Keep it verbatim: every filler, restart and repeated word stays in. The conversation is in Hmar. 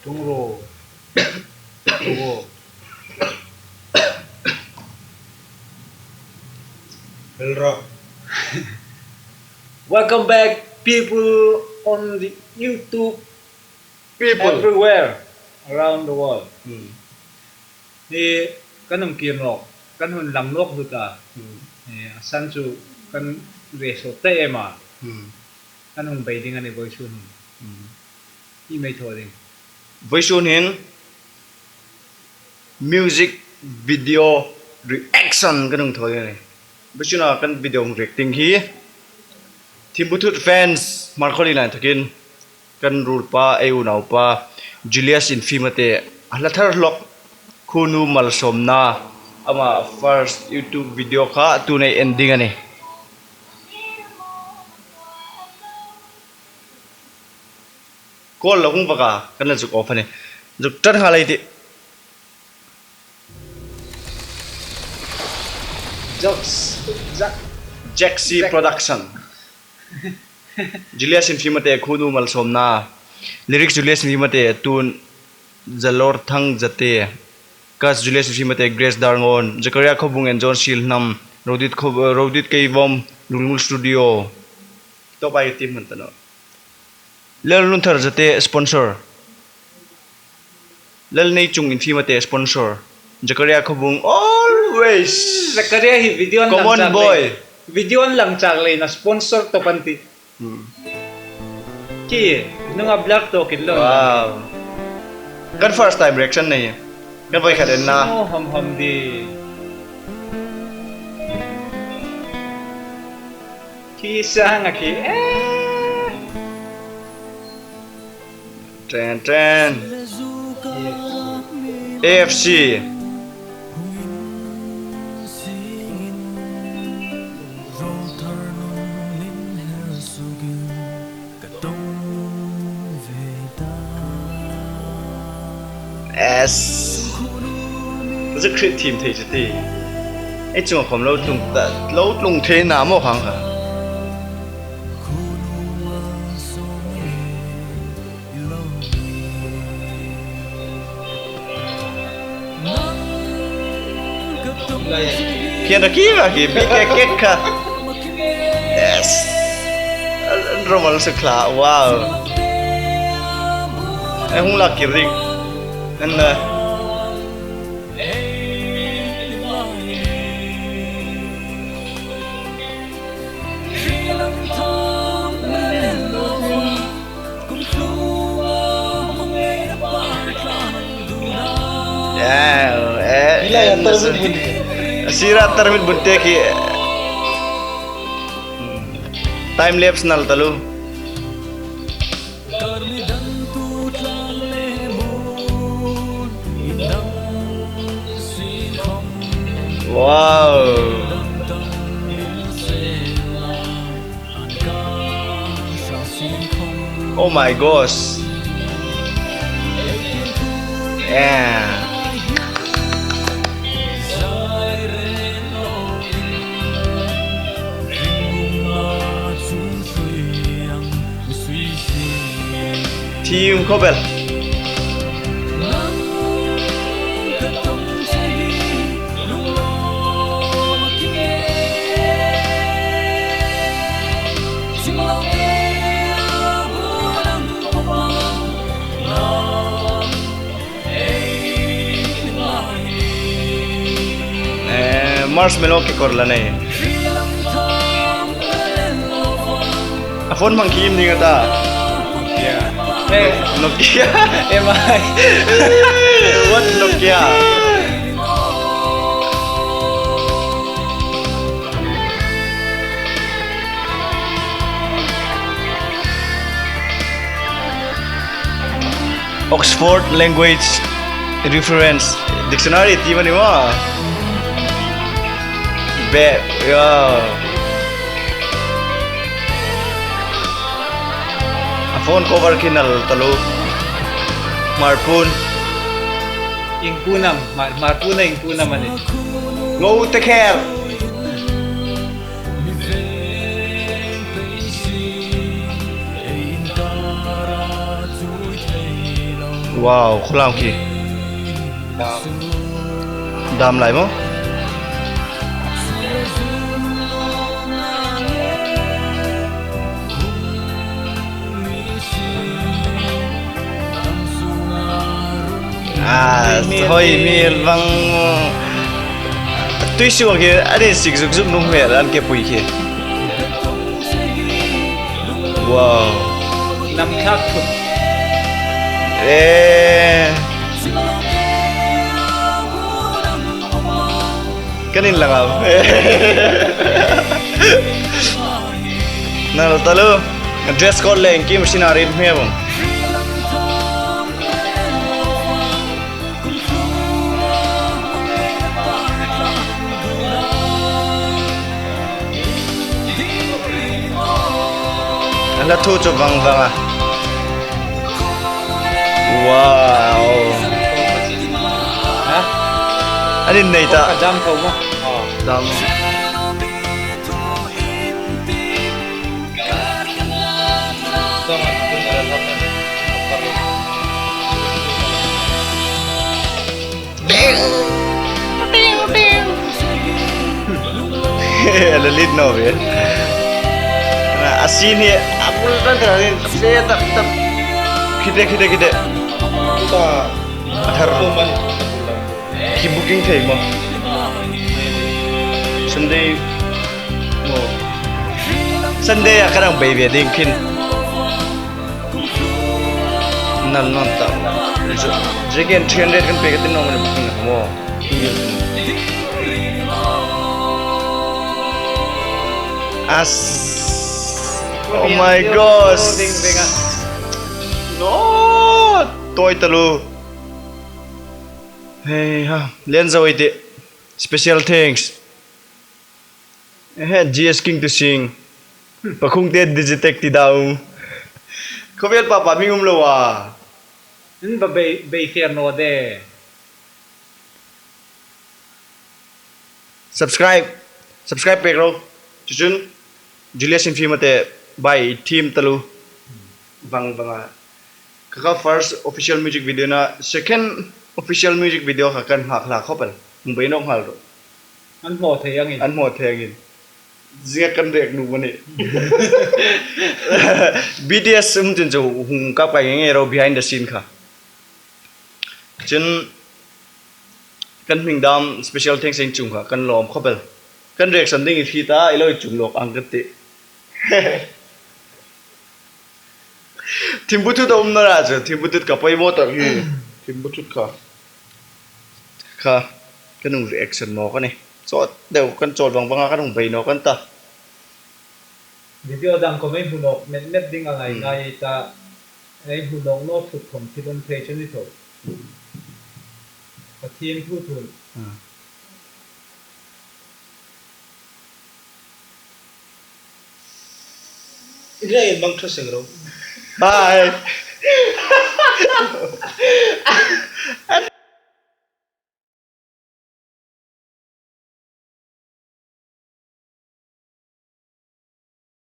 Tungro. Tungro. Hello. Welcome back, people on the YouTube, people everywhere around the world. Hmm. Hi kan hung kir nawk, kan hung lang nawk hlut a. Hmm. Eh, a san chu kan riahruoi ta em a. Hmm. Kan hung bei ding a ni vawisun hin. Hmm. Hi mei thaw ding. Vawisun hin music video reaction kan hung thaw ding a ni. Vawisun a kan video hung react ding hi Thimbuthut fans Hmarkhawlien inthokin kan ruolpa, ei unaupa Julius Infimate, a hla thar hlak, Khunu Malsawmna, ama first YouTube video kha tun ei en ding a ni. Call lo hung vak a, kan la zuk off a nih. Zuk ṭan nghal ei tih. Jokes. Jack. Jack C Jack. Production. Julius Infimate, Khunu Malsawmna. Lyrics Julius Infimate, tune Zalawrthang Zate. Cast Julius Infimate, Grace Darngawn, Zakaria Khawbung and John Silhnam, Rodit Khaw-, Rodit Keivom, Lunglungul Studio. Top ai team man ta naw. Lalnunthar Zate sponsor. Lalneichung Infimate sponsor. Zakaria Khawbung always. Zakaria hi video an lang chak lei. Come on, boy. Video an lang chak lei na sponsor top an tih. Hmm. Khi, nunga black to kin lo. Wow. Kan first time reaction nei. Kan voi khat en na. Oh, hom hom di. Khi sang a khi. Eh. Tren, tren. A F C. Yes. Chu hriet thiem thei chu ti. Ei chunga khawm lo tlung ta, lo tlung thei na maw khang kha. Khi an ra khi va khi, B K K kha. Yes. An ro mal suk hla, wow. Ei hung lak kir ding. An la. Yeah, eh, Ila ya eh, tarmit bun. Sira tarmit bun te khi. Time lapse nal talu. Wow. Oh my gosh. Yeah. Thiem khawp el. Eh, marshmallow kekawr la nei. A phone hmang khi im ding a ta. Yeah. Eh. Nokia. M I. What Nokia? Oxford Language Reference Dictionary ti mani ma. Be, yeah. A phone cover khi nal talu. Hmarpuon. Ieng puon am, Hmar, Hmarpuon a ieng puon am a nih. Ngo te kher. Wow, khawlam khi. Dam lai maw? A, hoi mi vang. Tui suok hi, a ni sik zuk zuk nuom hmel an ke pui khi. Wow. Nam thak thut. Eh. Kan inlang am. Nal taluo. Dress code le iengkim sien a ring hmel vong. An la thu chu vang vang a. Wow. Ha? An innei ta. Ka dam ko maw? Dam. A la lead naw ve. Na, a scene hi, a bul tan tan ni, se tap tap. Khite, khite, khite. Ta. A thar. Khi booking thei maw. Sunday. Maw. Sunday a ka rang bei ve ding khin. Nal naw ta. Zegen three hundred kan pe ka tin naw maw booking maw. As. Oh my gosh. No. Toi taluo. Hei ha. Len zo ite. Special thanks. Ehe, G S King to sing. Pakhungte Digitech ti dau. Khawvel pa pa mi um lo a. An ba bei, bei fer naw de. Subscribe. Subscribe pek ro. Chu chun Julius Infima te bai team taluo. Vang vang a. Ka ka first official music video na, second official music video kha kan nghak hla khop el. Mumbai nawk nghal ro. An hmu thei angin. An hmu thei angin. Zinga kan react nuom a nih. B T S um chun chu hung kap kai nge nge ro behind the scene kha. Chun kan hming dam special thanks in chung kha kan lawm khop el. Kan reaction ding i thi ta i lo i chung lawk ang ka ti. Thimbu thut a um naw ra chu, thimbu thut ka poimaw tak hi. Thimbu thut kha. Kha, kan hung reaction nawk a nih. Chawt deu, kan chawl vang vang a, kan hung bei nawk an ta. Video dang khom ei hmu nawk met met ding a ngai ngai ta. Ei hmu nawk naw thut khom thil um thei chu ni tho. Pathien thu thun. Hmm. Ina in mang tha seng ro. Bye.